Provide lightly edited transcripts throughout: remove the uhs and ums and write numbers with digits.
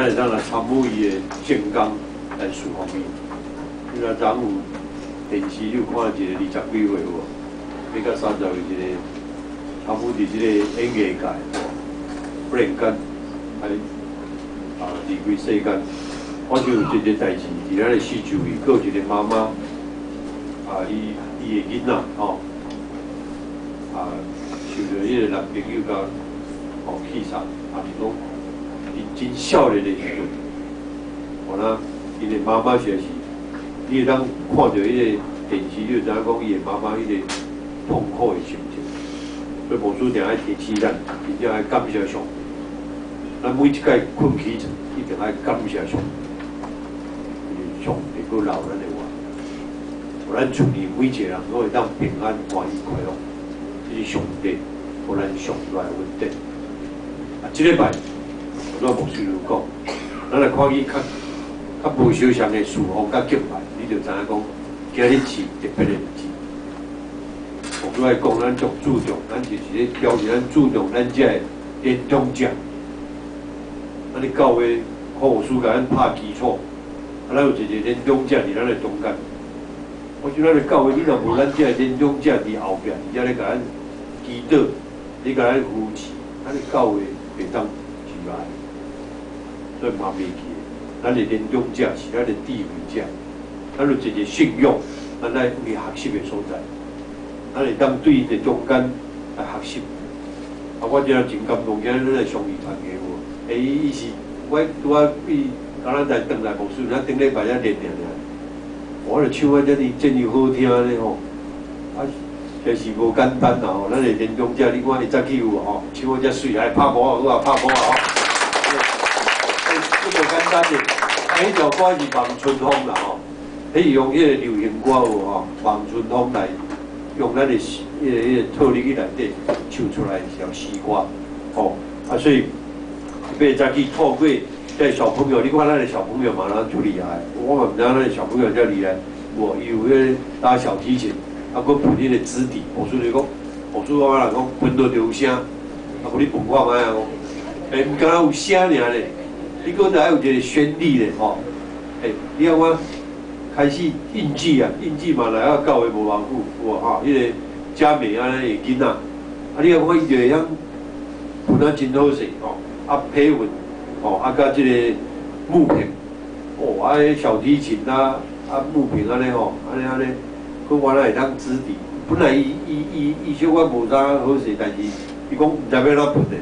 會當來參與伊的聖工來侍奉伊。你若昨有電視，你有看一個20幾歲有無？欲甲30歲一個參與佇這个演藝界，忽然間來啊離開世間。我想有一個代誌，佇咱的四周圍，閣有一個媽媽啊，伊伊的囡仔吼啊，受著彼个男朋友共哦氣殺，啊是講伊真少年的時陣，哦那伊的媽媽實在是，你會當看著彼个電視，你就知影講伊的媽媽彼个痛苦的心情。所以牧師定愛提醒咱，真正愛感謝上帝。咱每一擺睏起床，一定愛感謝上帝，因為上帝閣留咱的活，予咱厝裡每一個人攏會當平安、歡喜、快樂。這是上帝予咱上大的恩典。啊，這禮拜我拄牧師有講，咱來看見較較無相像的侍奉佮敬拜，你就知影講，今日是特別的日子。我拄愛講，咱足注重，咱就是咧表示咱注重咱這个年長者。啊，你教會看牧師共咱拍基礎，啊，咱有一个年長者佇咱的中間。我想咱的教會，你若無咱這个年長者佇後壁，佇遐咧共咱祈禱，咧共咱扶持，咱的教會袂當起來。所以嘛袂記，咱的年長者是咱的智慧者，咱有一个信仰，咱愛去學習的所在，咱會當對𪜶的中間來學習。啊，我真真感動，今日咱來相遇團契有無？欸，伊伊是我拄仔比加拿大轉來牧師，咱頂禮拜才練爾爾。我就唱啊，遮爾遮爾好聽咧吼，啊，實是無簡單啦吼。咱的年長者，你看伊早起有無吼，唱啊遮媠，來拍鼓啊好啊，拍鼓啊吼。欸，這無簡單的，啊，彼條歌是望春風啦吼，彼是用彼个流行歌有無吼，望春風來用咱的彼个彼个套入去內底唱出來一條詩歌，吼，啊，所以欲早起透過這小朋友，你看咱的小朋友嘛，咱足厲害，我嘛毋知影咱的小朋友遮厲害，無伊有彼个拉小提琴，啊，閣噴彼个直笛，牧師就講，牧師我人講噴落就有聲，啊，無你噴看覓啊講，欸，毋敢若有聲爾咧，你閣著愛有一個旋律咧吼，欸，你看我開始印記啊，印記嘛來啊教會無偌久，有無吼？彼个佳美按呢的囡仔，啊，你看看伊就會曉噴啊真好勢吼，啊批文，吼，啊佮這个木片，哦，啊彼小提琴啊，啊木片按呢吼，按呢按呢，閣原來會當直笛。本來伊伊伊伊小可無啥好勢，但是伊講毋知欲按怎噴的，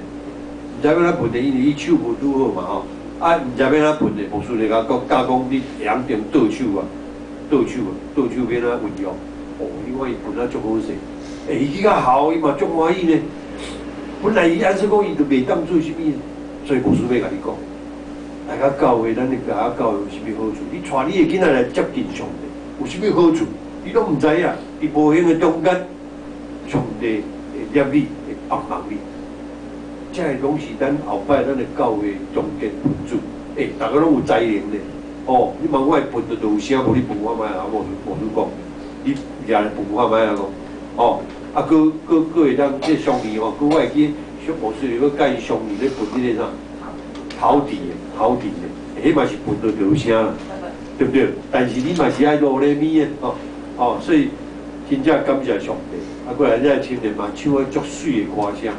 毋知欲按怎噴的，因為伊手無拄好嘛吼，啊毋知欲按怎噴的，牧師就共講教講你會曉用倒手啊，倒手啊，倒手欲按怎運用，哦，你看伊噴啊足好勢，欸，伊去較校，伊嘛足歡喜呢。本來伊按說講伊就袂當做啥物，所以牧師欲共你講，來到教會，咱的教教會有啥物好處？你帶你的囡仔來接近上帝，有啥物好處？你攏毋知影。佇無形的中間，上帝會攝你，會幫忙你。這个攏是咱後擺咱的教會中堅分子，欸，逐个攏有才能的。哦，你問我會噴就有聲，無你噴看覓啊？無無你講，你掠來噴看覓啊？講，哦，啊，閣閣閣會當這雙年吼，閣我會記小牧師閣教伊雙年咧噴彼個啥，陶笛的，陶笛的，彼嘛是噴就就有聲啦，對毋對？但是你嘛是愛囉來咪的，哦哦，所以真正感謝上帝。啊，過來這个青年嘛唱彼足媠的歌聲，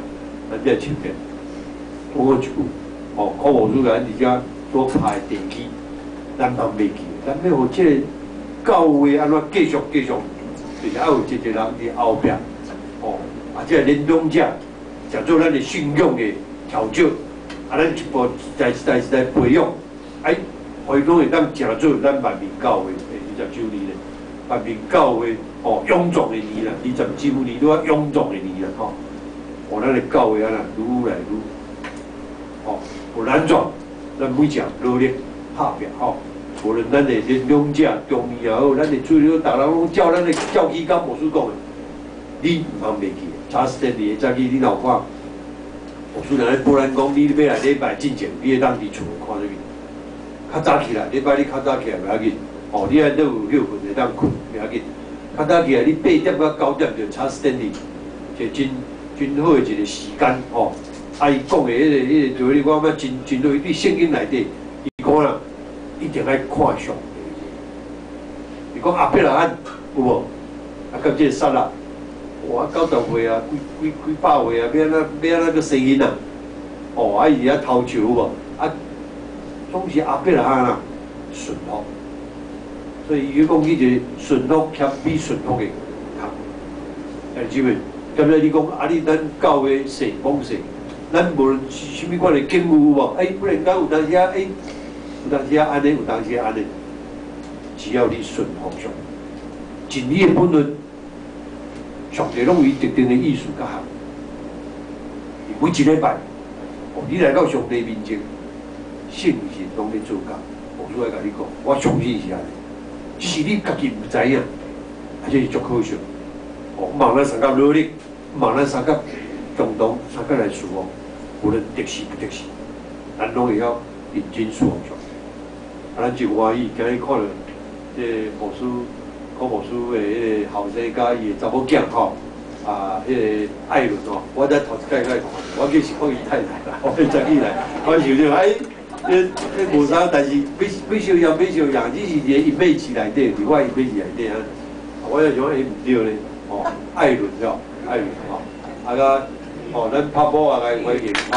咱這个青年，講好一句，哦，柯牧師共咱佇遮所拍的地基，咱嘛袂記，咱欲予這个教會按怎繼續繼續，就是愛有一個人佇後壁，哦，啊，這个年長者，誠做咱的信仰的調整，啊，咱一步一代一代一代培養，哎，予伊攏會當誠做咱萬民教會的20周年咧，萬民教會哦，勇壯的年啦，20周年拄仔勇壯的年啦，吼，哦，咱的教會按怎愈來愈，哦，有難怎，咱每一項努力拍拼吼，無論咱的年長者、中年也好，咱的主流，逐人攏照咱的教起工牧師講的，你毋通袂記。查斯汀的早起你若有看，牧師若咧報咱講，你欲來禮拜進前，你會當佇厝看啥物？較早起來，禮拜你較早起來袂要緊，哦，你愛倒有歇睏會當睏袂要緊。較早起來，你8點到9點就查斯汀的，一個真真好的一個時間吼。啊，伊講的彼個彼個道理，我感覺真真好。伊對聖經內底定愛看上帝。你講亞伯拉罕有無？啊，佮這个撒拉，哇，90歲啊，幾幾幾百歲啊，欲按怎欲按怎閣生囡仔？哦，啊伊佇遐偷笑有無？啊，總是亞伯拉罕啊，順服。所以伊講起一个順服、謙卑、順服的工。兄弟姊妹，敢若你講啊，你咱教會細講細，咱無論是啥物款的境遇有無？欸，忽然間有當時啊，欸，有當時啊按呢，有當時按呢，只要你順服上帝，盡你的本分，上帝攏有伊特定的意思佮含。每一禮拜，哦，你來到上帝面前，聖神攏咧做工。牧師愛共你講，我相信是按呢，只是你家己毋知影，啊，這是足可惜。哦，毋通咱相共努力，毋通咱相共共同相共來侍奉，無論得時不得時，咱攏會曉認真侍奉上帝。啊，咱真歡喜，今日看著這个牧師、柯牧師的彼个後生佮伊的查某囝吼，啊，彼个艾倫吼，我才頭一擺來看，我記是講伊太太啦，我才起來，我想著哎，彼無啥，但是欲欲相像欲相像，只是佇個 image 內底，佇我 image 內底啊，我才想欸毋對咧，吼，艾倫吼，艾倫吼，啊佮吼，咱拍鼓也共伊歡迎吼，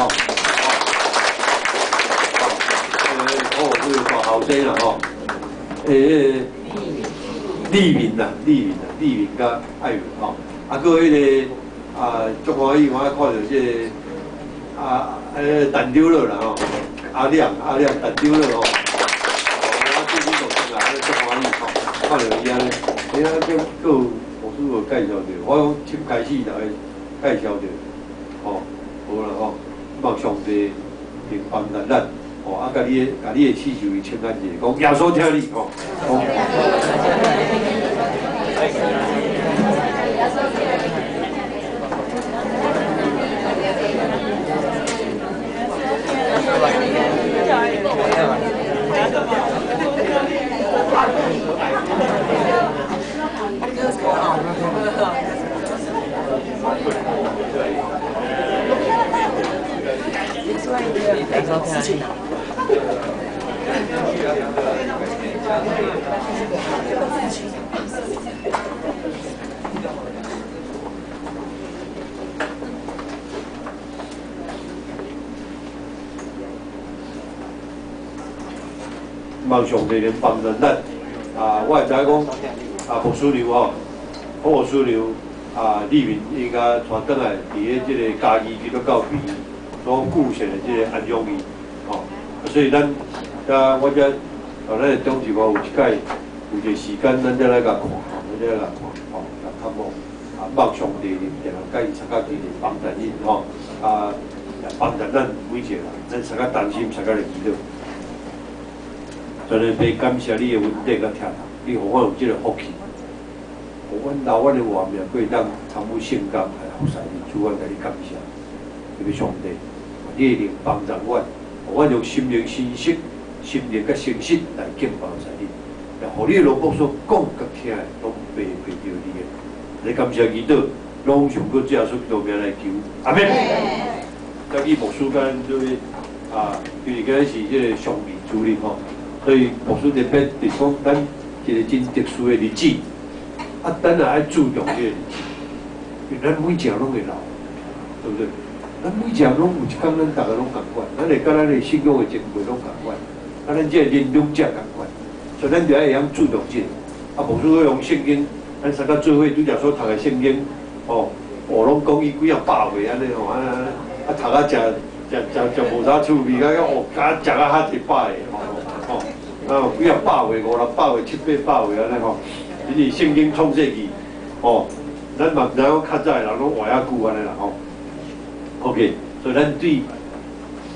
吼，這個大後生啦吼，欸，立民啦，立民啦，立民佮艾倫吼，啊，閣彼个啊，足歡喜，我看著這个啊，彼个陳長老啦吼，阿亮阿亮陳長老吼，我最近就轉來，足歡喜吼，看著伊按呢，欸啊，閣閣有牧師有介紹著，我講先開始逐家介紹著，吼，好啦吼，希望上帝能幫助咱，吼，啊，共你的，共你的四周圍請安者，講耶穌疼你，吼。望上帝能幫助咱啊！我會知影講啊，牧師娘吼，牧師娘啊，立民應該帶轉來佇咧這个嘉義基督教會所舉行的這个安養院吼，所以咱遮我遮啊，咱的長執我有一擺有一个時間，咱才來共看，咱才來共看吼，來探望啊，望上帝定定佮伊參加佇咧幫助𪜶吼啊，幫助咱每一個人，咱相共同心，相共來祈禱。真的爸感謝你的恩典佮疼痛，你予阮有這个福氣，予阮留阮的活命，閣會當參與聖工來服侍你，主，阮共你感謝。特別上帝，你會幫助阮，予阮用心靈信息、心靈佮誠實來敬拜你，也予你的奴僕所講佮聽的，攏白白著你的。來感謝祈禱，攏奉主耶穌基督名來求，阿們。甲伊牧師佮咱做伙啊，就是今日是這个雙面主日吼。所以牧師特別就是講，咱一個真特殊的日子，啊，咱也愛注重這個日子，因為咱每一個攏會老，對不對？咱每一個攏有一工，咱逐个攏仝款，咱會佮咱的信仰的前輩攏仝款，啊，咱這個年長者仝款，所以咱就愛會曉注重這個。啊，牧師用聖經，咱三個做伙拄才所讀的聖經，吼，哦，攏講伊幾仔百歲按呢吼，啊啊讀啊食食食食無啥趣味，啊哦，加食啊較濟百个吼。吼，啊，幾仔百歲、五六百歲、七八百歲按呢吼，這是聖經創世記，吼，咱嘛毋知影講較早的人攏活遐久按呢啦吼。OK，所以咱對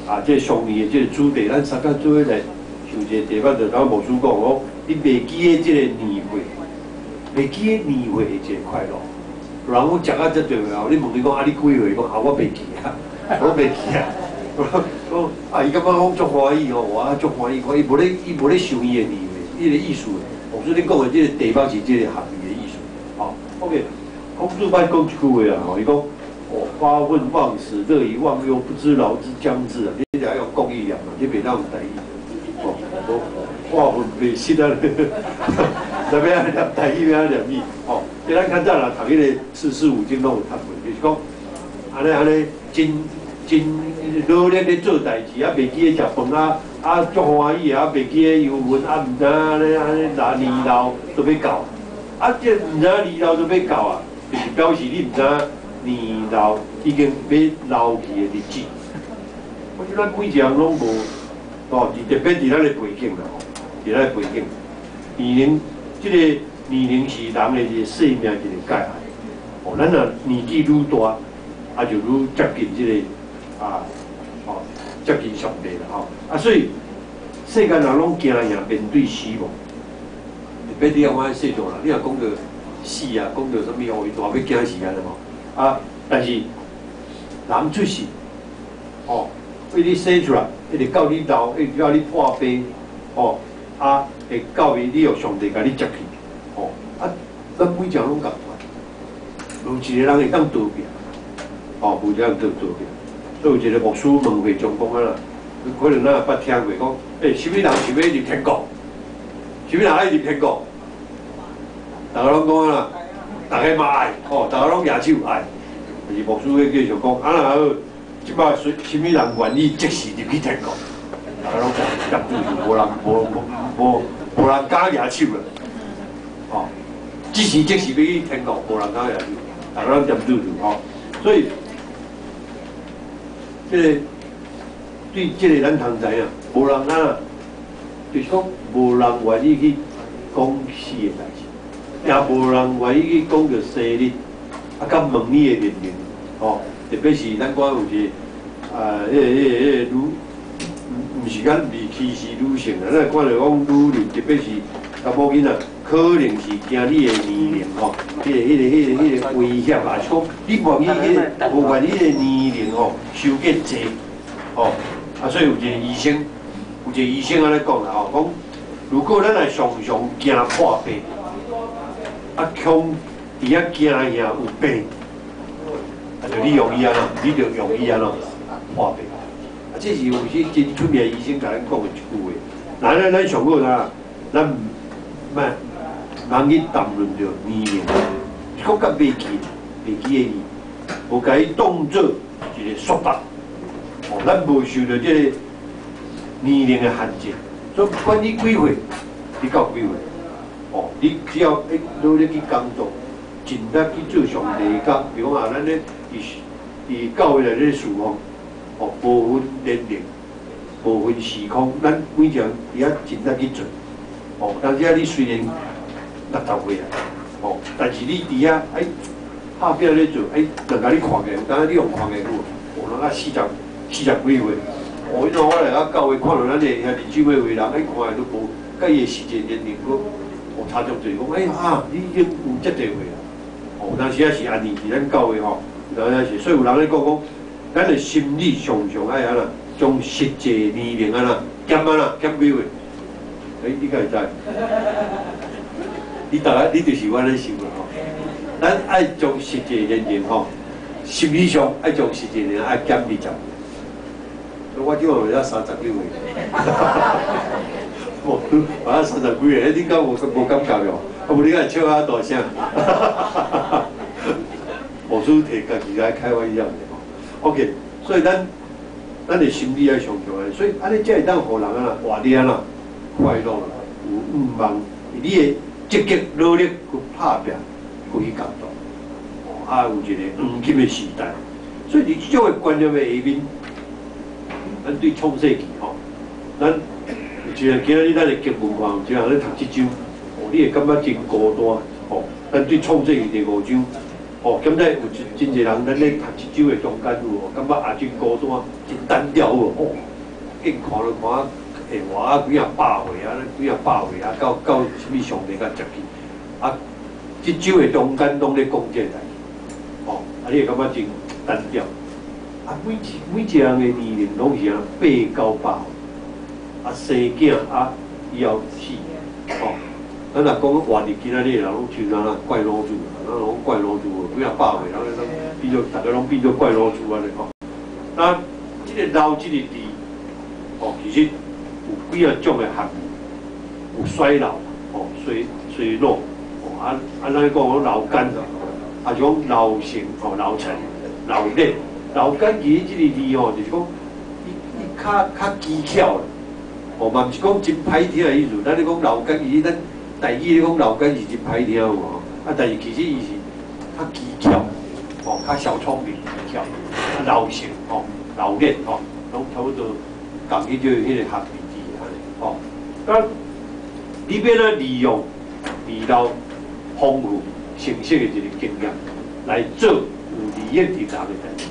啊，這個上年的這個主題，咱三個做伙來想一個題目，就頭牧師講，講你袂記得這個年歲，袂記得年歲的一個快樂。人講食啊這濟歲，你問伊講啊，你幾歲？講啊，我袂記啊，我袂記啊。我講啊，伊感覺講足歡喜吼，我足歡喜，看伊無咧，伊無咧想伊的年歲，伊個意思。牧師恁講的這個題目是這個含義的意思。吼，OK，孔子捌講一句話啊，吼，伊講哦，發憤忘食，樂以忘憂，不知老之將至啊！你著愛用國語念嘛，你袂當用台語。哦，好。話文袂失啊！特別愛念台語，欲按怎念伊？吼，這咱較早若讀彼个四書五經攏有讀過，就是講按呢按呢真真努力咧做代誌，啊，袂記咧食飯啊，啊，足歡喜啊，袂記咧憂鬱啊，毋知按呢按呢老年老都欲到，啊，這毋知年老都欲到啊，就是表示你毋知年老已經欲老去的日子。我覺得咱每一項攏無，哦，特別佇咱的背景啦，吼，佇咱的背景，年齡，這个年齡是人的一個生命一個界限。哦，咱若年紀愈大，啊就愈接近這个啊，哦，接近上帝啦，吼。啊，所以世間人攏驚嚇面對死亡。特別你看阮細做啦，你若講著死啊，講著啥物哦，伊大欲驚死按呢吼。啊，但是人出世，哦，對你生出來，一直到你老，一直到你破病，吼，啊，會到尾你予上帝共你接去，吼，啊，咱每一個人攏仝款，無一個人會當逃避，吼，無一個人當逃避。所以有一個牧師問會長講啊啦，可能咱也捌聽過講，欸，啥物人想欲入天國？啥物人愛入天國？逐家攏講啊啦，逐家嘛愛，吼，逐家攏舉手愛。但是牧師會繼續講，啊若好。這擺啥物人願意即時入去天國？逐家攏講，入住無人無無無無人敢舉手啦。吼，即時即時欲去天國，無人敢舉手，逐家攏恬住住吼。所以，這个對這个咱通知影，無人啊，就是講無人願意去講死的代誌，也無人願意去講著生日，啊，佮問你的年齡，吼。特別是咱看有一個啊，彼个女，毋是講未歧視女性啊，咱看著講女人，特別是查某囡仔，可能是驚你的年齡吼，彼个危險啊，是講你願意彼个無願意彼個年齡吼，傷過濟，吼啊，所以有一個醫生，有一個醫生按呢講啦吼，講如果咱若常常驚破病，啊，恐佇遐驚嚇有病。啊，就你容易按怎，你就容易按怎破病。啊，這是有時真出名醫生共咱講的一句話。那咱咱上好啦，咱毋莫茫去談論著年齡，閣較袂記袂記得伊，無共伊當做一個束縛。哦，咱無受著這個年齡的限制，所以不管你幾歲，你到幾歲，哦，你只要會努力去工作，盡力去做上帝的工，比如講啊，咱咧佇佇教會內咧事奉，哦，無分年齡，無分時空，咱每一個人佇遐盡力去做。哦，當時啊，你雖然60歲啊，哦，但是你佇遐哎，拍拼咧做，哎，人共你看見，有當你予看見有，哦，人啊四十四十幾歲，哦，彼陣我來到教會看著咱的兄弟姊妹有的人，哎，看來都無，佮伊的實際年齡閣哦差足濟，講哎啊，你已經有遮濟歲啊！哦，當時啊是按呢，是咱教會吼，有當時是，所以有人咧講講，咱的心理常常愛按怎，將實際年齡按怎減按怎減幾歲？欸，你敢會知？你逐家你就是我按呢想啦吼。咱愛將實際年齡吼，心理上愛將實際年齡愛減20。我這擺才39歲，無，我才三十幾歲，你敢無無感覺喲？啊，無你敢會笑較大聲？牧師提家己來開玩笑的吼。OK，所以咱咱的心理愛常常按呢，所以按呢才會當予人啊活得按怎快樂，有願望，你會積極努力去拍拼，去去工作，哦，啊有一個黃金的時代。所以佇這種的觀念的下面，咱對創世記吼，咱有一個今仔日咱的經文看，有一個人咧讀這章，哦，你會感覺真孤單，吼。咱對創世記第五章，哦，敢知有真真濟人，咱咧讀這章的中間有無？感覺也真孤單，真單調有無？哦，見看都看會活啊幾仔百歲啊，幾仔百歲啊，到到啥物上帝共接去，啊，這章的中間攏咧講這个代誌，哦，啊，你會感覺真單調。啊，每一每一個人的年齡攏是按八九百歲，啊，生囝啊，以後死，吼。咱若講活佇今仔日的人，攏像按怎怪老祖，咱攏怪老祖，幾仔百歲，人攏變做逐家攏變做怪老祖按呢吼。那這个老這个字，哦，其實有幾仔種的含義。有衰老，哦，衰老，哦，啊啊，咱講講老幹，啊，就講老成，哦，老成、老練、老幹其實這個字吼，就是講伊伊較機巧啦，哦，嘛毋是講真歹聽的意思。咱咧講老幹，其實咱台語咧講老幹是真歹聽有無？啊，但是其實伊是較機巧，哦，較小聰明、機巧，啊，老成，哦，老練，吼，攏差不多仝彼個合字按呢，吼。啊，你欲按怎利用年老豐富成熟的一個經驗來做有利益佇人的代誌，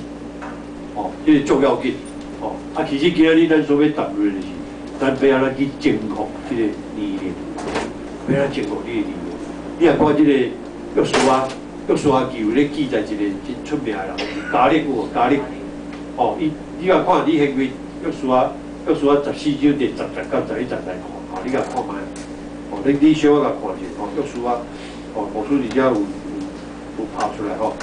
哦，這個足要緊，哦。啊，其實今仔日咱所欲談論的是，咱欲按怎去征服這個年齡，欲按怎征服你的年齡。你若看這個約書亞，約書亞記有咧記載一個真出名的人，迦勒有無？迦勒，哦，伊你若看你還記約書亞，約書亞14章第10節到11節來看，哦，你共看覓？哦，你小可共看者，吼，約書亞，哦，牧師佇遮有拍出來吼。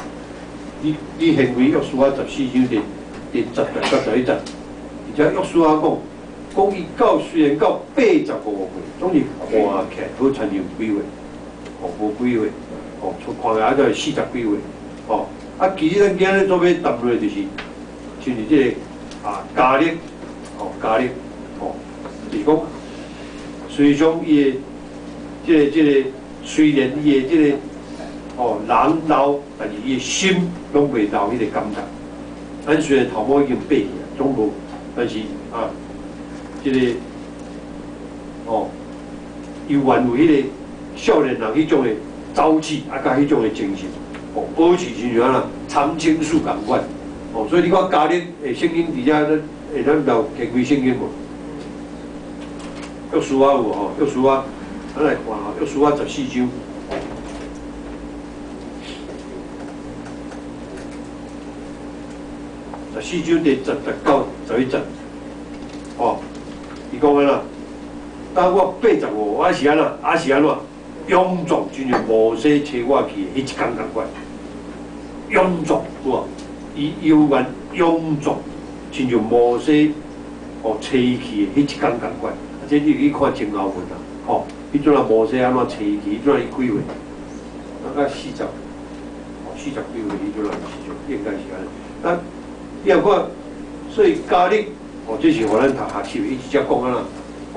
你還記約書亞14章第10節到11節，而且約書亞講，講伊到雖然到85歲，總是看起來好親像幾歲，哦，無幾歲，哦，看起來才是40幾歲，哦，啊，其實咱今日做欲談論就是，像是這個啊，迦勒，哦，迦勒，哦，就是講，隨從伊的這個雖然伊的這個哦人老，但是伊的心攏袂老彼個感覺。咱雖然頭毛已經白去啊，總無，但是啊，這個哦，猶原有彼個少年人彼種的朝氣，啊，佮彼種的精神，哦，保持親像按怎常青樹仝款，哦，所以你看迦勒的聖經佇遮，咱會咱有掀開聖經無？約書亞有吼，約書亞，咱來看吼，約書亞十四章。14章第10節到11節，哦，伊講按怎？當我85，我是按怎？啊是按怎？勇壯，親像摩西差我去的彼一工仝款。勇壯有無？伊猶原勇壯，親像摩西哦差伊去的彼一工仝款。啊，這你去看前後文啊，吼，彼陣啊摩西按怎差伊去？彼陣伊幾歲？大概四十，哦，40幾歲，彼陣啊時陣應該是按呢。啊，你若看，所以迦勒，哦，這是予咱讀學習的。伊直接講按怎？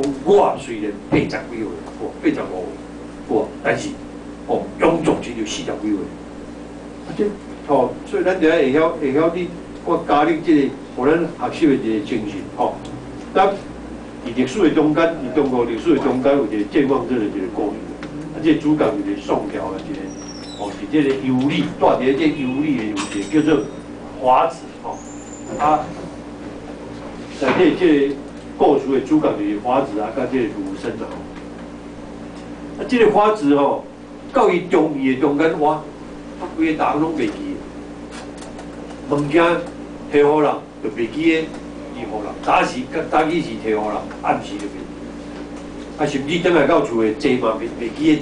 講我雖然80幾歲，哦，85歲，哦，但是哦，勇壯親像40幾歲。啊，這哦，所以咱就愛會曉你看迦勒這個，予咱學習的一個精神，吼。咱佇歷史的中間，佇中國歷史的中間有一個健忘症的一個故事。啊，這個主角就是宋朝的一個，哦，是這個遊歷，住佇咧這個遊歷的有一個叫做華子，吼。啊，內底這個故事的主角就是華子啊，佮這個儒生啊。啊，這個華子吼，到伊中意的中間，哇，啊，規个人攏袂記，物件提予人就袂記得伊予人，早時佮早起時提予人，暗時就袂記。啊，甚至轉來到厝的坐嘛袂記得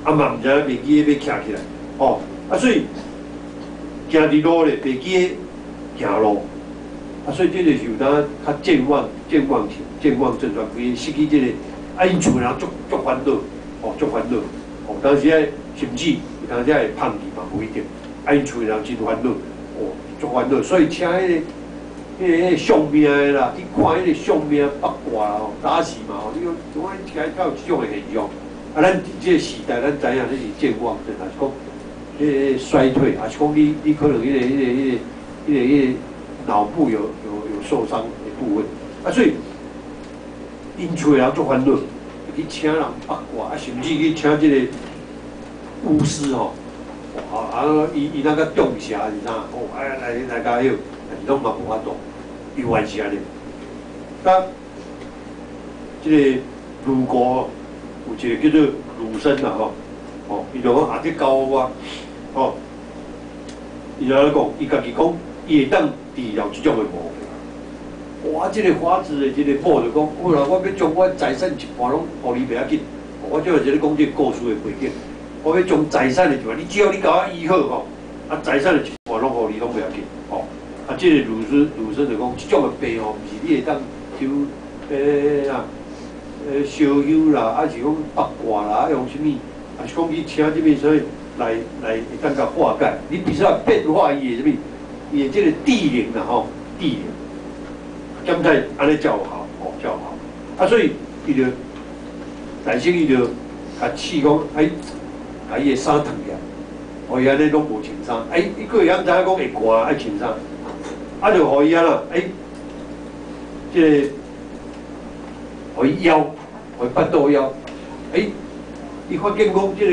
坐，啊嘛毋知影袂記得欲徛起來，吼，啊所以行佇路咧袂記得行路，啊所以這就是有當較健忘、健忘症、健忘症狀，規个失去這個，啊𪜶厝人足足煩惱，哦足煩惱，哦當時啊甚至有當時會放棄嘛無一定，啊𪜶厝人真煩惱，哦足煩惱，所以請彼個相命的啦，去看彼個相命八卦啦，吼，早時嘛吼，你講怎啊起來才有這種的現象？啊，咱佇這個時代，咱知影這是健忘症，還是講彼個衰退，還是講你可能彼個腦部有受傷的部分，啊，所以𪜶厝的人足煩惱，去請人八卦，啊，甚至去請這個巫師吼，啊啊，伊那個中邪是啥？哦，啊來來共彼，但是攏嘛無法度，猶原是按呢。啊，這個魯國有一個叫做儒生啦吼，哦，伊就講啊，這教我，吼，伊就按呢講，伊家己講，伊會當治療這種的毛病。哇！這個華子的這個某就講，好啦，我欲將我財產一半攏予你袂要緊。我這是咧講這個故事的背景。我欲將財產的一半，你只要你共我醫好吼，啊，財產的一半攏予你攏袂要緊，吼。啊，這個儒生儒生就講，這種的病吼，毋是你會當抽，啊，燒香啦，抑是講八卦啦，啊用啥物，抑是講去請這物啥物來來會當共化解。你必須要變化伊的啥物，伊的這個地靈啦吼，地靈，檢體按呢才有效，哦，才有效。啊，所以伊就，大師伊就共試講，哎，共伊的衫脫起來，予伊按呢攏無穿衫，哎，伊閣會曉知影講會寒愛穿衫，啊，就予伊按怎，哎，這個，予伊枵，予伊腹肚枵，哎，伊發現講這個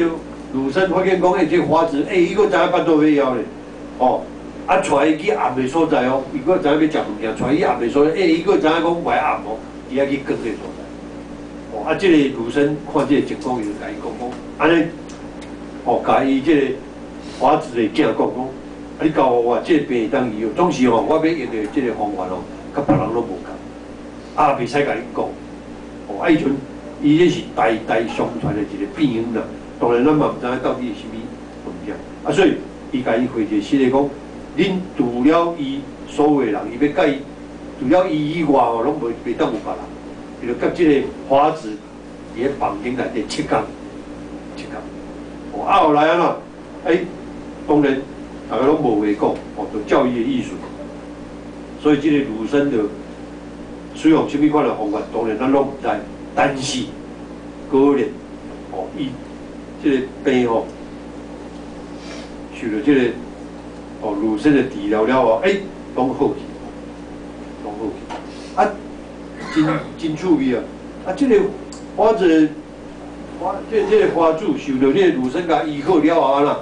儒生發現講，哎，這個華子，哎，伊閣知影腹肚欲枵咧，哦，啊，帶伊去暗的所在哦，伊閣知影欲食物件，帶伊暗的所在，哎，伊閣知影講袂暗哦，伊愛去光的所在，哦，啊，這個儒生看這個情況，伊就共伊講講，按呢，哦，共伊這個華子的囝講講，啊，你交予我，這個病會當醫好，總是吼，我欲用的這個方法哦，佮別人攏無仝，啊，袂使共𪜶講，哦，啊，彼陣伊這是代代相傳的一個秘方啦，當然咱嘛毋知影到底是啥物物件，啊，所以伊共伊回一個詩咧講，恁除了伊所有的人，伊欲佮伊，除了伊以外吼，攏袂當有別人，伊就佮這個華子佇咧房間內底七工，七工，哦，啊後來按怎？哎，當然逐家攏無話講，哦，就照伊的意思，所以這個儒生就使用啥物款的方法，當然咱攏毋知，但是果然，哦，伊這個病吼，受著這個哦儒生的治療了後，哎，攏好去，攏好去，啊，真真趣味啊！啊，這個華子華這個華子受著這個儒生共醫好了後，按怎？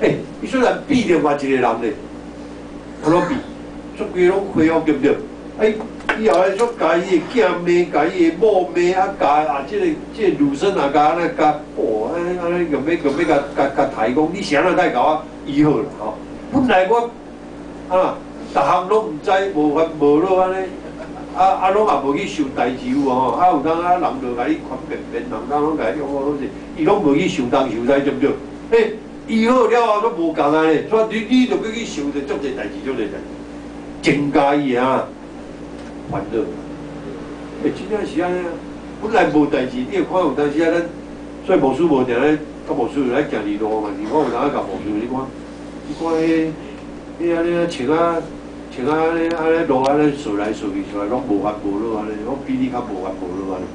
欸，伊雖然變另外一個人咧，按怎變？足規攏恢復對毋對？哎，伊後來煞共伊的囝罵，共伊的某罵，啊，共啊這個這個儒生也共按呢共，哦，按呢按呢共欲共欲共共共刣講，你是按怎才會共我醫好啦？吼，本來我啊，逐項攏毋知，無煩無惱按呢，啊啊攏也無去受代誌有無吼？啊有當啊人就共你牽便便，人當攏共你用好勢，伊攏無去受東受西，對毋對？欸，醫好了後，攏無仝啊咧，所以你你就閣去受著足濟代誌，足濟代誌，增加伊的啊煩惱。欸，真正是按呢啊！本來無代誌，你會看有當時啊，咱所以牧師無定咧，佮牧師來行佇路嘛，是我有當時共牧師你看，你看彼彼按呢穿啊穿啊按呢按呢路按呢掃來掃去，掃來攏無煩無惱按呢，攏比你較無煩無惱按呢，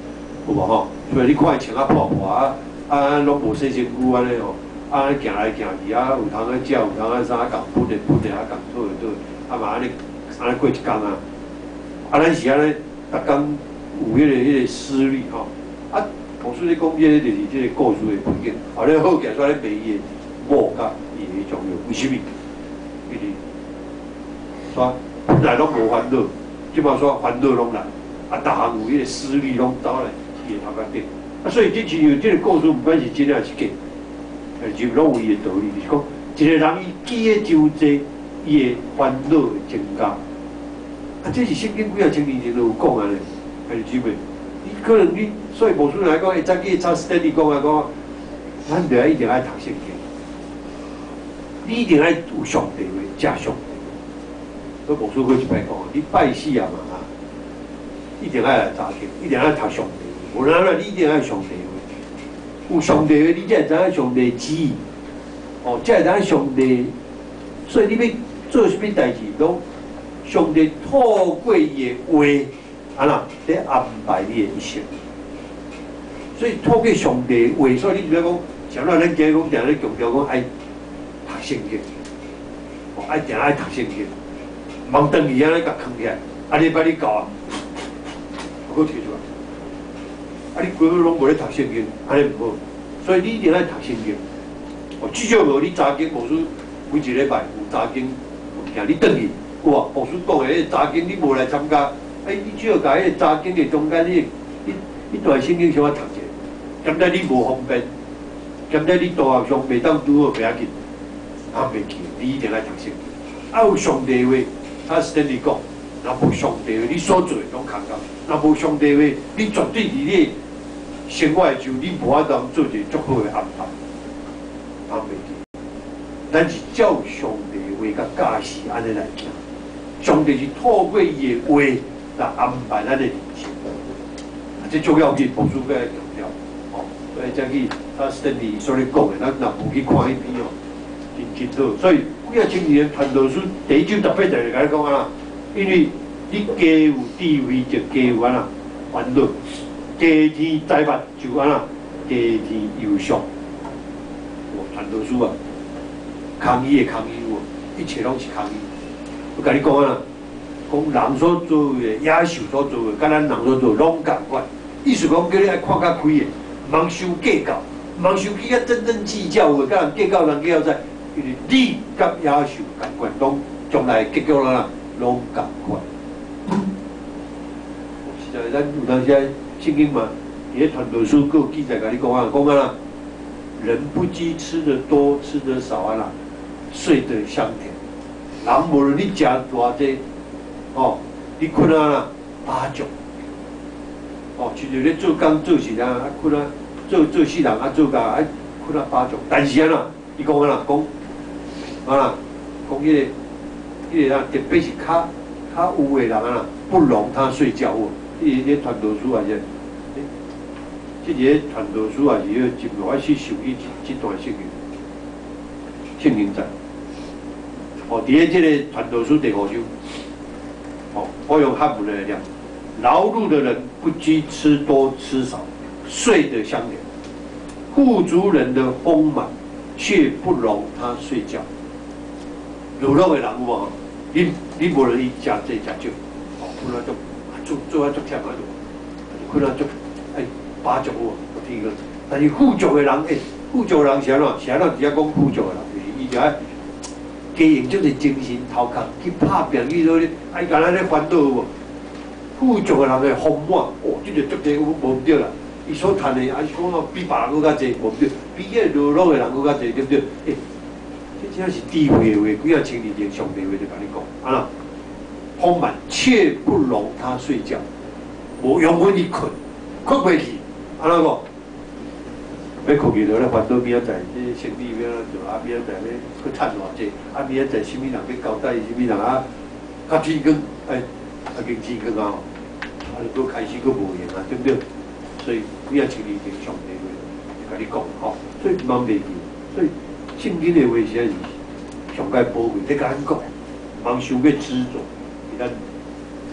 有無吼？所以你看伊穿啊破破啊，啊攏無洗身軀按呢吼。啊，行來行去啊，有通愛食，有通愛啥，共噴的噴的，啊，共吐的吐的，啊嘛按呢按呢過一工啊。啊，咱是按呢，逐工有彼個思慮吼。啊，牧師咧講這個就是這個故事的背景。後來好起來，煞咧罵伊的某佮伊的彼種藥，為啥物？因為煞本來攏無煩惱，這擺煞煩惱攏來，啊，逐項有彼個思慮攏走來伊的頭殼頂。啊，所以這親像這個故事，毋管是真抑是假。就攏有伊的道理，就是講，一個人伊記得傷濟，伊的煩惱會增加。啊，這是聖經幾若千年前就有講啊咧，兄弟姊妹，你可能你，所以牧師來講，會早起早時你講啊講，咱著愛一定愛讀聖經，你一定愛有上帝話，食上帝話。所以牧師閣一擺講，你拜四啊嘛，一定愛來查經，一定愛讀上帝話，無然啦，你一定愛上帝話。有上帝話，你才會知影上帝旨意，哦，才會知影上帝。所以你欲做啥物代誌，攏上帝透過伊的話，按怎咧安排你的一生。所以透過上帝的話，所以你毋知講，像咱咱今日講定咧強調講愛讀聖經，哦，愛定愛讀聖經，茫轉去按呢共囥起來，啊，禮拜你到啊，閣提出來。啊！你規晡攏無咧讀聖經，按呢毋好，所以你一定愛讀聖經。哦，至少無你查經，牧師每一禮拜有查經物件，你轉去有無？牧師講的彼個查經，你無來參加，哎，你只要共彼個查經的中間，你你彼段聖經小可讀者，兼且你無方便，兼且你大學上袂當拄好袂要緊，啊袂記，你一定愛讀聖經。啊，有上帝話，他是跟你講。若無上帝話，你所做的攏空空；若無上帝話，你絕對佇你的生活的時候，你無法度做一個足好的安排。通袂記，咱是照上帝話佮教示按呢來行。上帝是透過伊的話來安排咱的人生。這足要緊，牧師閣愛強調，吼，所以才去他 Stanley 所咧講的，咱若無去看彼篇哦，真真好。所以幾仔千年傳道書第一章特別就會共你講啊，因為你加有智慧就加有按怎煩惱，加添財物就按怎加添憂傷。哦，傳道書啊，空虛的空虛有無？一切攏是空虛。我共你講啊，講人所做的，野獸所做的，佮咱人所做攏仝款。意思講叫你愛看較開的，毋通傷計較，毋通傷去遐斤斤計較有的，佮人計較人計較在，因為你佮野獸仝款，攏將來結局啦，攏仝款。實在，咱有當時聖經嘛，佇咧傳道書閣有記載，共你講啊，講啊啦，人不羈吃得多，吃得少啊啦，睡得香甜。人無論你食偌濟，哦，你睏啊啦，飽足。哦，親像咧做工做事啊，啊睏啊，做做世人啊做甲啊睏啊飽足。但是按怎，伊講按怎講，啊啦，講彼個啊，特別是較較有的人啊，不容他睡覺有。伊咧傳道書也是，這個傳道書也是彼個真我去想起這段聖經，聖經在。哦，佇咧這個傳道書第五章，哦，我用漢文來念：勞碌的人不羈吃多吃少，睡得香甜；富足人的豐滿，卻不容他睡覺。勞碌的人有無？你無論伊食濟食少，哦，睏啊足做做啊足忝啊，就睏啊足愛飽足有無？聽過。但是富足的人，欸，富足的人是按怎？是按怎？佇遐講富足的人，就是伊就愛加用足濟精神頭殼去拍拚去做咧，啊伊敢若咧煩惱有無？富足的人的豐滿，哦，這個足濟有無毋對啦。伊所趁的，還是講哦比別人閣較濟，無毋對，比彼個勞碌的人閣較濟，對毋對？欸，這真是智慧的話，幾仔千年前上帝話就共你講，按怎？豐滿卻不容他睡覺，無容許伊睏，睏袂去，按怎講？欲睏去就咧煩惱明仔載，這生意欲按怎做啊？明仔載欲閣趁偌濟？啊，明仔載啥物人欲交代啥物人啊？較天光，哎，啊經天光啊，啊，就閣開始閣無閒啊，對毋對？所以幾仔千年前上帝話就共你講吼，所以毋通袂記。所以聖經的話實在是上蓋寶貴，咧共咱講，毋通傷過執著，是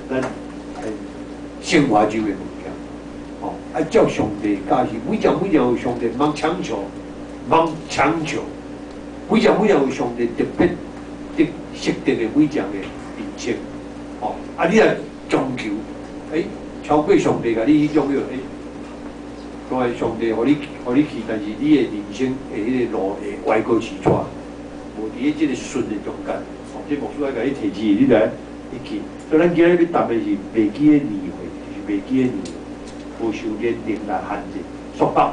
咱生活中的物件，吼，愛照上帝教示，每項每項有上帝，毋通強求，毋通強求，每項每項有上帝特別的設定的每項的人生，吼，啊，你若強求，欸，超過上帝共你彼種叫，欸，當然上帝予你予你去，但是你的人生的彼個路會歪過去跩，無佇咧這個順的中間，吼，這牧師愛共你提示，你來會記。所以咱今日欲談的是袂記的年歲，就是袂記的年歲，無受年齡來限制束縛。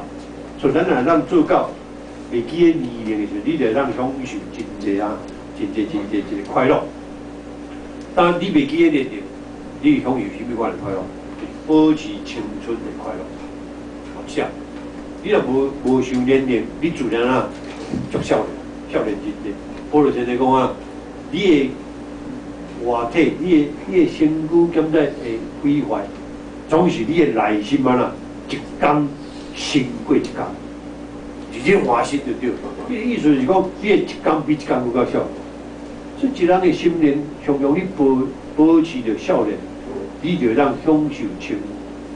所以咱若通做到袂記的年齡的時陣，你就會當享受真濟啊，真濟真濟一個快樂。當你袂記的年齡，你會享受啥物款的快樂？就是保持青春的快樂。是啊，你若無受年齡，你自然啊足少年，少年真濟。保羅先生講啊，你的外體，你的身軀敢在會毀壞，總是你的內心啊啦，一工勝過一工，是這歡喜就對。你的意思是講，你的一工比一工閣較少年。所以一人的心靈，常常你保持著少年，你就會當享受青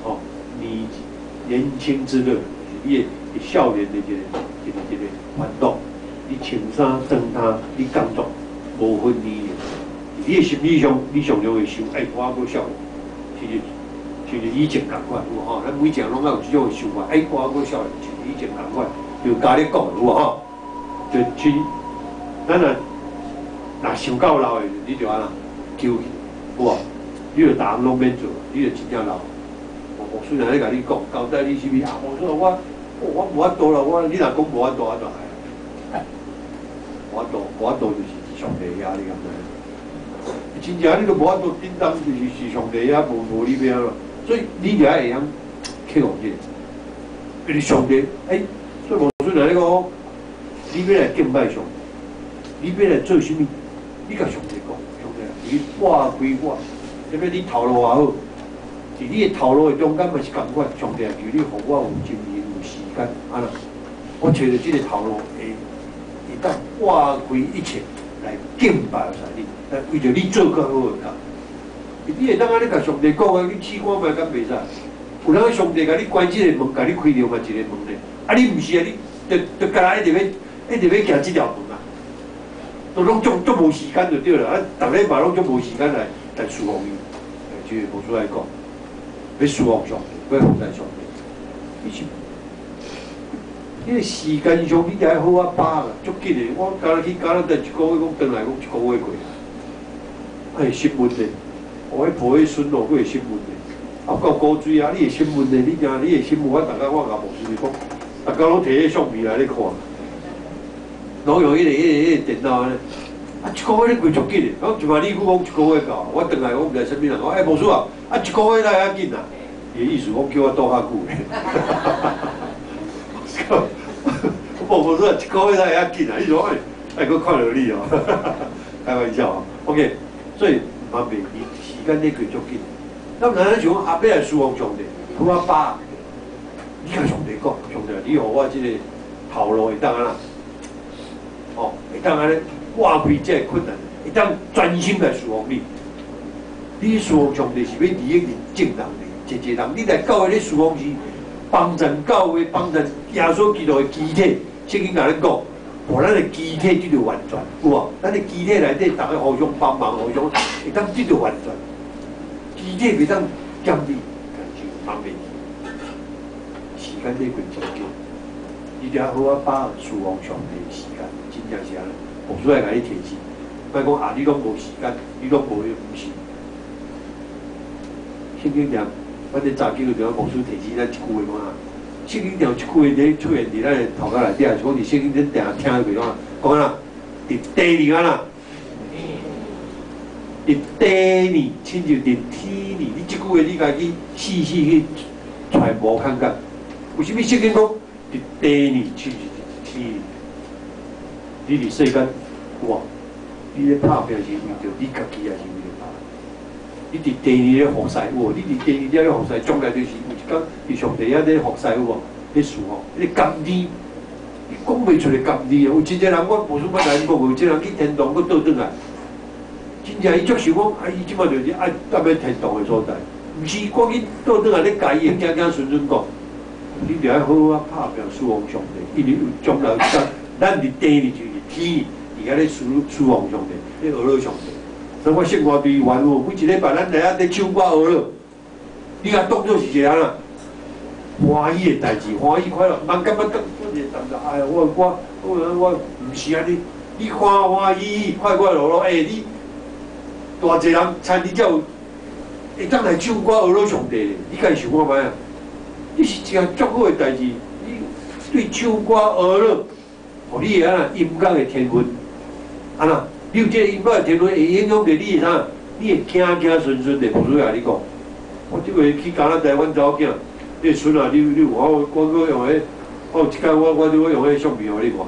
吼年輕之樂，就是你的少年的一個歡樂。你穿衫裝衫，你工作無分年齡。你的心理上，你常常會想，哎，我猶閣少年，親像以前仝款有無吼？咱每一個人攏愛有這種的想法，哎，我猶閣少年，像以前仝款，就共你講有無吼？就親，咱若想夠老的，你就按怎糾去，有無？你就逐項攏免做，你就真正老。牧師若咧共你講，交代你啥物啊？我說我無法度啦，我你若講無法度，按怎來？無法度，無法度就是上帝遐，你敢知？真正你都無法度叮當，就是上帝遐，無你欲按怎？所以你就愛會曉克服這個，因為上帝，欸，所以牧師若咧講，你欲來敬拜上帝，你欲來做啥物？你共上帝講，上帝，你掛開我，特別你頭路也好，伫你的頭路的中間嘛是仝款，上帝求你予我有精神有時間，按怎？我揣著這个頭路會當化開一切來敬拜上你，來為著你做較好的工。你會當按呢共上帝講啊，你試看覓敢袂使？有人上帝共你關這个門，共你開另外一个門咧。啊，你毋是啊，你就干焦一直欲一直欲行這條門啊，都攏總足無時間就對啦。啊，逐禮拜攏總無時間來侍奉伊，這个牧師來講，欲侍奉上帝，欲服侍上帝，你是，你个時間上你著愛好好把握，足緊的。我敢若去加拿大一个月，講轉來講一个月過啊，啊會審問的，我彼抱彼孫哦，閣會審問的。啊，夠古錐啊！你會審問的，你驚你會審問我？逐工我共牧師講，逐工攏提彼相片來咧看，攏用彼个電腦按呢。啊，一个月咧過足緊的，講一萬你閣講一个月到，我轉來我毋知啥物人講，欸，牧師啊，啊一个月來遐緊啊？伊的意思講叫我住較久咧。我牧師啊，一个月來遐緊啊？伊說欸，愛閣看著你哦，開玩笑啊。OK，所以嘛袂記時間咧過足緊。咱毋通想講啊，欲來侍奉上帝，好啊把，你共上帝講，上帝，你予我這个頭路會當按怎？哦，會當按呢化開這个困難，會當專心來侍奉你。你侍奉上帝是欲利益眾人的，濟濟人。你來教會咧侍奉是幫贊教會，幫贊耶穌基督的肢體。聖經共咱講，予咱的肢體得著完全，有無？咱的肢體內底，逐家互相幫忙，互相會當得著完全。肢體袂當減你，但是茫袂去。時間咧過真緊，你著愛好好把握侍奉上帝的時間，真正是按呢。牧師愛共你提醒，莫講啊，你攏無時間，你攏無彼，毋是。聖經念，反正早幾個地方牧師提醒咱一句話講啊，聖經有一句話咧出現佇咱的頭殼內底，是講佇聖經恁定聽過講啊，講啊，佇地裡啊啦，佇地裡，親像佇天裡，你這句話你家己細細去揣摩看看，為啥物聖經講佇地裡，親像佇天裡？你佇世間，有無？你咧拍拚是為著你家己，抑是為著別人？你佇地裡咧服侍有無？你佇地裡咧服侍，將來就是有一工佇上帝遐咧服侍有無？咧侍奉，彼个甘甜，你講袂出的甘甜啊！有真濟人，我無輸捌來講過，有真濟人去天堂閣倒轉來，真正伊足想講，啊，伊這擺就是愛踮咧天堂的所在，毋是趕緊倒轉來咧共伊的囝囝孫孫講，你著愛好好拍拚侍奉上帝，因為有將來有一工，咱佇地裡就是天，佇遐咧侍奉上帝，咧學樂上帝。所以我生活隊員哦，每一禮拜咱來遐咧唱歌學樂，你共當做是一個按怎歡喜的代誌，歡喜快樂，毋通感覺當做一個擔責。哎呀，我毋是按呢，你歡歡喜喜、快快樂樂，欸，你偌濟人參與才有會當來唱歌學樂上帝，你家己想看覓啊？這是一件足好的代誌，你對唱歌學樂，予你會按怎音樂的天分，按怎？你有這個音樂的天分，會影響著你的啥？你會行行順順的，牧師共你講。我這回去加拿大，阮查某囝，你孫啊，你有我我閣用彼，我有一工我我用彼相片予你看。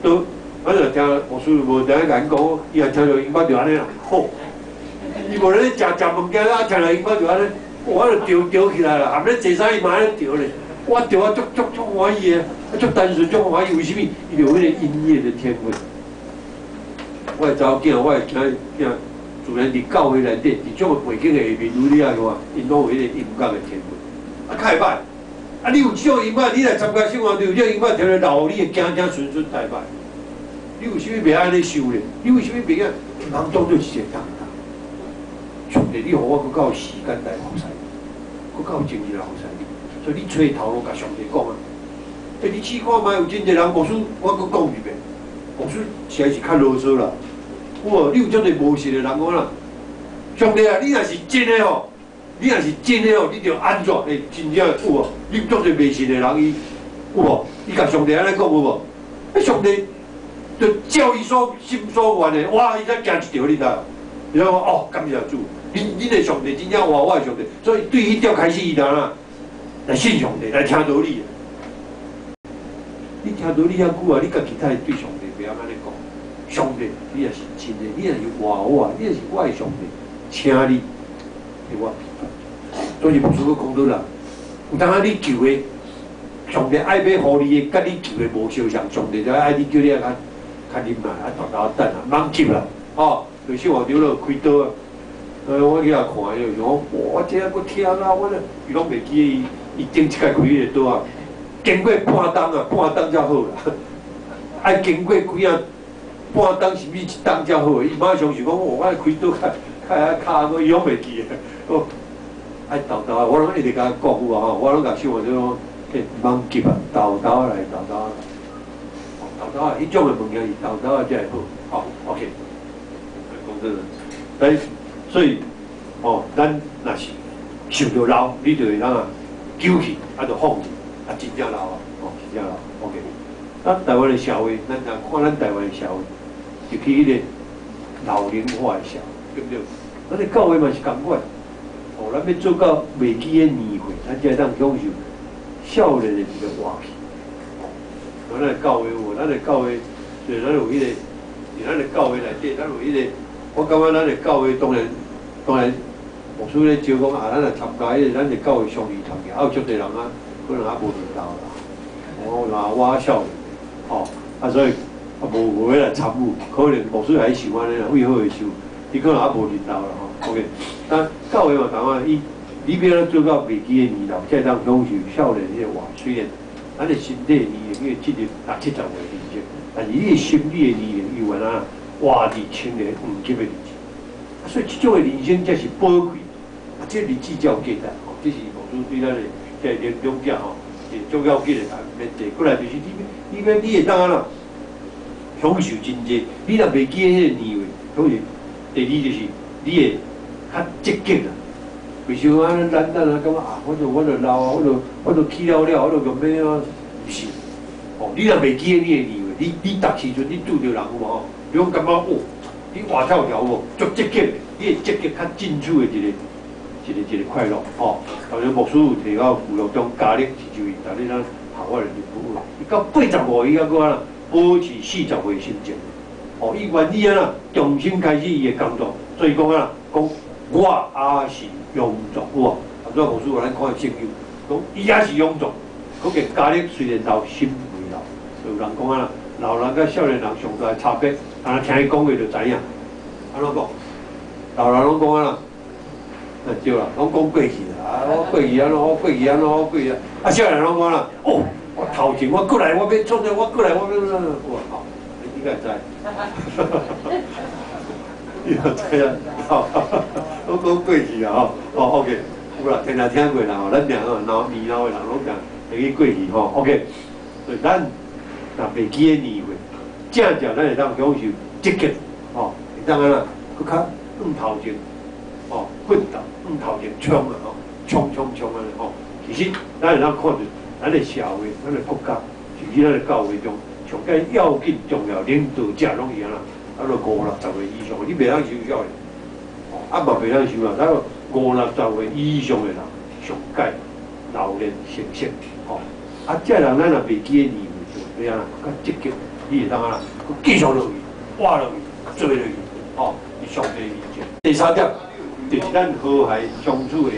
都，反正聽牧師無定共𪜶講，伊若聽著音樂就按呢啦，吼！伊無咧食食物件，啊，聽著音樂就按呢，我就著著起來啦，含咧坐啥伊嘛按呢著咧。我著啊足足足歡喜的，啊足單純足歡喜，為啥物？伊就有彼个音樂的天分。我的查某囝，我的囝囝，自然佇教會內底，佇這種背景的下面，愈你愛看，𪜶攏有彼个音樂的天分，啊，較會歹。啊，你有這種音樂，你來參加生活，你有這種音樂天分，留你的子子孫孫台歹。你為啥物袂按呢想咧？你為啥物袂按？毋通當做是一個重擔。上帝，你予我閣較有時間來服侍你，閣較有精神來服侍你。所以你揣頭路共上帝講啊。欸，你試看覓，有真濟人牧師，我閣講一遍，牧師實在是較囉嗦啦。有無？你有遮濟無信的人講啦，上帝啊，你若是真的吼，你若是真的吼，你就按怎？欸，真正有無？你有足濟迷信的人，伊有無？伊共上帝按呢講有無？欸，上帝就照伊所心所願的，哇！伊才驚一跳，你知無？伊講哦，感謝主，恁的上帝真正活我的上帝，所以對彼條開始，伊就按怎來信上帝，來聽道理。你聽道理遐久啊，你家己才會對上帝袂曉按呢講。上帝，你若是真的，你若是活我，你若是我的上帝，請你替我平反。所以牧師閣講倒啦，有當仔你求的，上帝愛欲予你的，佮你求的無相像，上帝就愛你叫你較較忍耐，啊，沓沓等啊，茫急啦，吼，就小黃長老開刀啊，我去遐看伊，就講，哇，這閣疼啊，我咧，伊攏袂記得伊，伊頂一擺開彼个刀啊，經過半冬啊，半冬才好啦，愛經過幾仔半冬，甚至一冬才好。伊馬上是講，我開刀較較較較，伊攏袂記得，哦。愛沓沓，我攏一直共伊講有啊吼，我攏共小黃長講，欸，茫急啊，沓沓來，沓沓來，沓沓啊，彼種的物件是沓沓啊才會好，好，OK。講真，咱所以，哦，咱若是受著老，你就會通啊糾氣，啊就放棄，啊真正老啊，哦，真正老，OK。咱台灣的社會，咱若看咱台灣的社會，就去彼个老齡化的社會，對毋對？咱的教會嘛是仝款。哦，咱欲做到袂記的年歲，咱才會當享受少年的一个活氣。哦，咱的教會有，咱的教會，就是咱有彼个，佇咱的教會內底，咱有彼个，我感覺咱的教會當然當然，牧師咧招講啊，咱來參加彼个咱的教會相遇參加，啊有足濟人啊，可能還無輪到啦。我話我少年，吼，啊所以啊無無欲來參與，可能牧師還想按呢啦，為好的想，伊可能還無輪到啦吼。OK，咱教會嘛仝款，伊你欲按怎做到袂記的年老，才會當享受少年彼个活。雖然咱的身體年齡已經進入六七十歲人生，但是你的心理的年齡猶原啊活佇青年黃金的日子。啊，所以這種的人生才是寶貴，啊，這日子才有價值吼。這是牧師對咱的這個年長者吼，是足要緊的面對。過來就是你，你欲你會當按怎享受真濟？你若袂記得彼個年歲，享受第二就是你會較積極啦。袂像啊，咱咱啊感覺啊，我就老啊，我就去了了，我就共欲啊，毋是。哦，你若袂記得你的年歲，你逐時陣你拄著人有無吼？你攏感覺哦，你活跳跳無，足積極的，你會積極較進取的一個一個一個快樂吼。頭先牧師有提到舊約中迦勒是就是逐日咱學我的人物，伊到85伊猶閣按怎保持40歲心情。哦，伊願意按怎重新開始伊的工作，所以講按怎講我也是勇壯，有無？啊，主牧師予咱看聖經，講伊也是勇壯，可見迦勒雖然老，心未老。有人講按怎，老人佮少年人上大的差別，啊，聽伊講話就知影。按怎講？老人攏講按怎？啊對啦，攏講過去啦，啊，我過去按怎，我過去按怎，我過去啊。啊，少年人攏講按怎？哦，我頭前我過來，我欲創啥？我過來，我欲創啥？哇，好，你應該知。你嘛知啊？吼，攏講過去啊，吼，哦，OK，有啦，聽聽聽過啦，吼，咱兩個老年老的人攏講會記過去吼，OK。所以咱若袂記得年歲，正正咱會當享受積極，吼，會當按怎？閣較向頭前，吼，奮鬥向頭前衝啊，吼，衝衝衝按呢吼。其實咱會當看著咱的社會、咱的國家，甚至咱的教會中，上蓋要緊重要領導者攏是按怎？啊，都五六十歲以上，你袂當傷少年，哦，啊嘛袂當傷老，咱五六十歲以上的人上蓋老練成熟，吼，啊，這人咱若袂記得年歲，就欲按怎？較積極，你會當按怎？閣繼續落去，活落去，做落去，吼，佇上帝面前。第三點，就是咱和諧相處的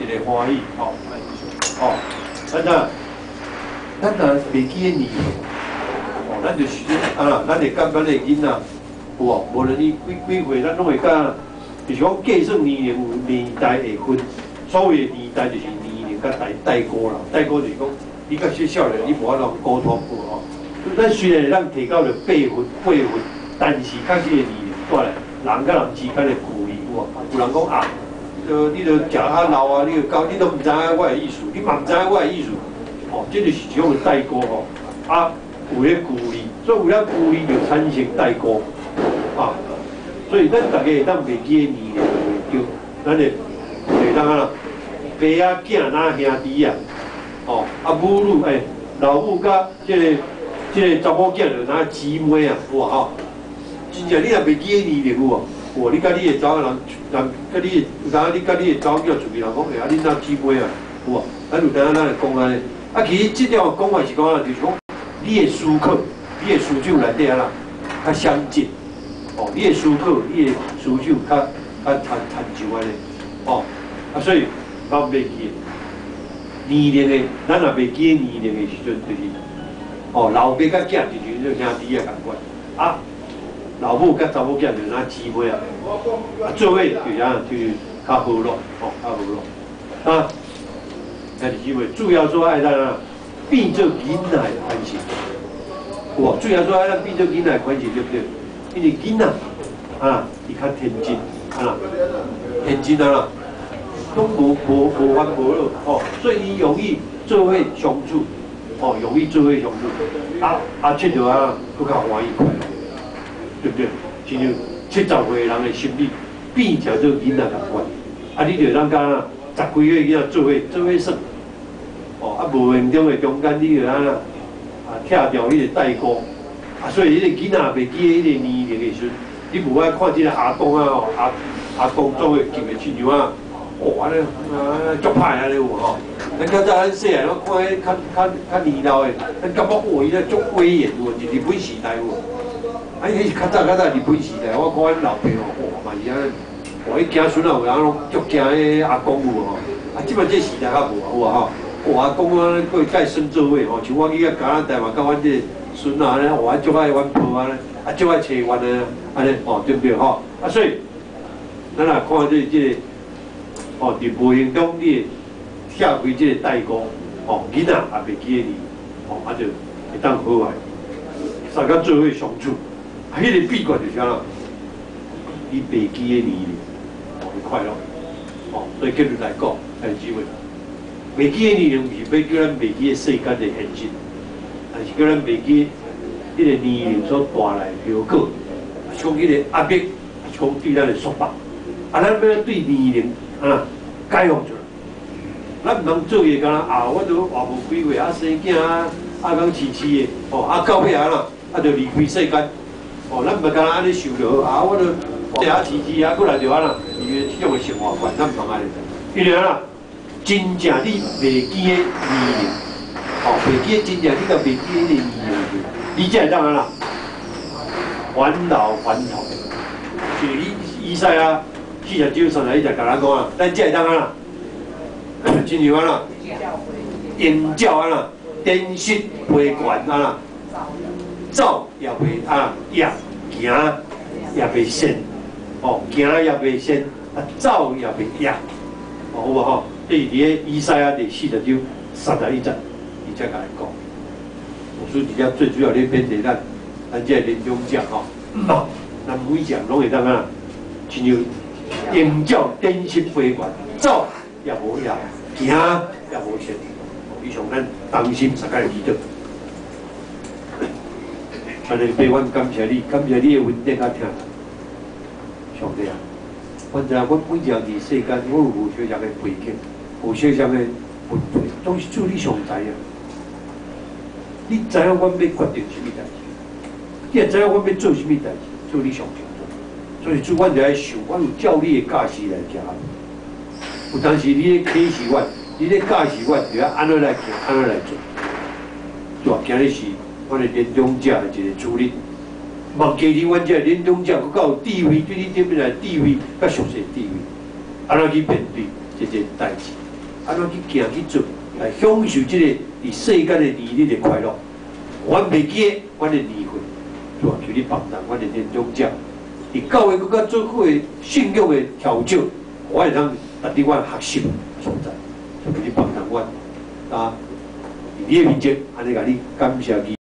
一個歡喜，吼，吼，咱若咱若袂記得年歲，哦，咱就是按怎？咱會佮咱的囡仔。有無？無論伊幾幾歲，咱攏會佮，就是講計算年齡有年代會分，所謂的年代就是年齡佮代代溝啦。代溝就是講，你佮小少年，你無法度溝通有無？咱雖然會當提高著輩分輩分，但是確實的年齡帶來人佮人之間的距離有無？有人講啊，你著食較老啊，你著到你都毋知影我的意思，你嘛毋知影我的意思，哦，這就是一種的代溝吼。啊，有彼距離，所以有了距離就產生代溝。啊，所以咱逐家會當袂記得年齡就袂對，咱會會當按怎？爸仔囝若兄弟啊，吼啊母女欸，老母佮這個查某囝就若姊妹啊，有無吼？真正你若袂記得年齡有無？有你佮你的查某人，人佮你的有當你佮你的查某囝出去，人講欸啊，恁若姊妹啊，有無？咱有當咱會講按呢？啊，其實這條講法是講按怎？就是講你的思考，你的思想內底按怎較相近。哦，你的思考，你的思想較較親親像按呢，哦，啊，所以捌袂記。年齡的，咱若袂記年齡的時陣，就是哦，老爸佮囝就像做兄弟仔仝款，啊，老母佮查某囝就若姊妹啊，啊，做伙就啥，就是較和樂，哦，較和樂。啊，兄弟姊妹，主耶穌愛咱啊，變做囡仔的款式。有無？主耶穌愛咱變做囡仔的款式，對不對？因為囡仔啊，伊較天真，啊，天真啊啦，攏無煩無惱，哦，所以伊容易做伙相處，哦，容易做伙相處，啊啊，佚佗啊，閣較歡喜快樂，對不對？親像70歲的人的心理變成做囡仔仝款，啊，你就通佮啊十幾歲囡仔做伙做伙耍，哦，啊，無形中的中間你就按怎啊，拆掉彼個代溝，啊，所以彼個囡仔袂記得彼個年齡的時陣，你無愛看這個阿公啊，阿阿公做的級的親像啊，哦，按呢啊足歹按呢有無吼？咱較早咱細漢攏看彼較較較年老的，咱感覺哦，伊咧足威嚴有無？是日本時代有無？啊，彼是較早較早日本時代，我看阮老爸吼，哇嘛是按呢，哇，彼囝孫仔有人攏足驚彼阿公有無吼？啊，這擺這時代較無啊，有無吼？哇，阿公啊，閣會佮孫做伙吼，像我去遐加拿大嘛，佮阮這個孫仔按呢，哇，足愛阮抱按呢，啊，足愛揣阮的按呢，吼，對不對吼？啊，所以咱若看這個，哦，佇無形中你會拆開這個代溝，哦，囡仔也袂記得你，哦，啊就會當好來，大家做伙相處，啊，彼個秘訣就是啥？你袂記得年齡，哦，會快樂，哦，所以結論來講，兄弟姊妹，袂記得年齡，毋是欲叫咱袂記得世間的現實，但是叫咱袂記彼個年齡所帶來的後果，是講彼個壓迫，是講對咱的束縛，啊，咱欲對年齡啊解放出來，咱毋通做嘢敢若啊，我都活無幾歲啊，生囝啊，啊講癡癡的，哦，啊到尾啊啦，啊就離開世間，哦，咱毋敢若按呢想就好，啊，我都活啊癡癡啊，過來就按怎，伊這種的生活觀，咱毋通按呢，因為按怎，真正你袂記得年齡，哦，袂記得真正你共袂記得彼個年齡，你才會當按怎，返老還童，就是以以賽亞49章31節共咱講啊，咱才會當按怎，親像按怎，鷹鳥按怎，展翅飛懸按怎，走也袂啊，也行也袂跣，哦，行也袂跣，啊，走也袂徛，哦，好無吼？這是佇咧以賽亞第40章31節，伊才共咱講。牧師佇遮最主要咧勉勵咱，咱這個年長者吼，咱每一項攏會當按怎，親像鷹鳥展翅飛懸，走也無徛，行也無跣。以上咱同心相共祈禱。按呢，爸，阮感謝你，感謝你的恩典佮疼。上帝啊，阮知影，阮每一項佇世間，我有無相仝的背景，無相仝的問題，總是主你上知影。你知影阮欲決定啥物代誌，你也知影阮欲做啥物代誌，主你上清楚。所以主，阮就愛想，阮有照你的教示來行。有當時你咧啟示阮，你咧教示阮，就愛按怎來行，按怎來做。主啊，今日是阮的年長者的一個主日，望加佇阮這個年長者閣較有智慧，對你頂面來智慧，佮屬世智慧，按怎去面對這個代誌，按怎去行去做，來享受這個佇世間的年日的快樂。阮袂記得阮的年歲，主啊，求你幫助阮的年長者，佇教會閣較做好的信仰的調整，我會當達到阮學習的所在，求你幫助阮啊！佇你的面前，按呢共你感謝你。